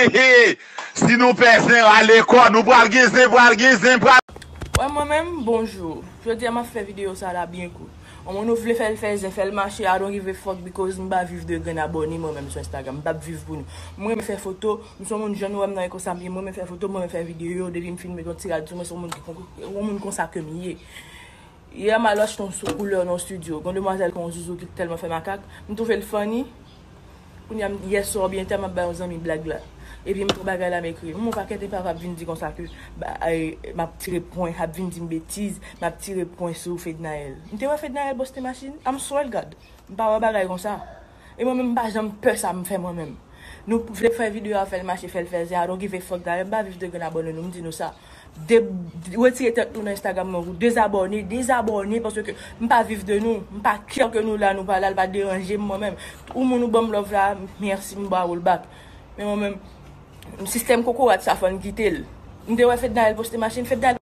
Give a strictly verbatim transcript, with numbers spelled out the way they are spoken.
Hey, si nou pè zen, rale kò nou, pral gen zen, pral gen zen, pral. Wè, mwen menm, bonjou. Jodi a m ap fè videyo sa la byen kout. Yon moun ou vle fè l fè zen, fè l mache, I don't give a fuck, because m pa viv de grenn abòne mwen menm sou Instagram. M p ap viv pou nou. Mwen renmen fè foto, m se yon moun jan nou wè m nan e konsa m ye, mwen renmen fè foto, mwen renmen fè videyo, depi m fin met yon ti rad sou mwen, se yon moun ki kon, yon moun konsa ke m ye. Yè m al achte yon sou koulè nan studio. Gon demwazèl pran yon zouzou ki tèlman fè makak. M twouve l funny. Kounye a, yè swa oubyen tè m ap bay yon zanmi blag la. Epi m twouve bagay la m ekri. M wè yon pakèt epa ap vin di konsa ke m ap tire pwen, ap vin di m betiz, m ap tire pwen sou Fednaelle. M te wè Fednaelle poste machin, I'm swear God. M pa wè bagay konsa. E mwen menm m pa janm pè sa m fè mwen menm. Nou vle fè videyo a, fè l mache, fè l fè zen, I don't give a fuck, dayè m pa viv de grenn abòne nou, m di nou sa. De, retire tèt nou nan Instagram mwen, ou dezabòne, dezabòne, paske m pa viv de nou, m pa kè ke nou la, nou pa la, l pa deranje m mwen menm. Ou moun ou ban m love la, mèsi, m ba ou l back. Men mwen menm, sistèm kokorat sa fò n kite l. M te wè Fednaelle poste machin, Fednaelle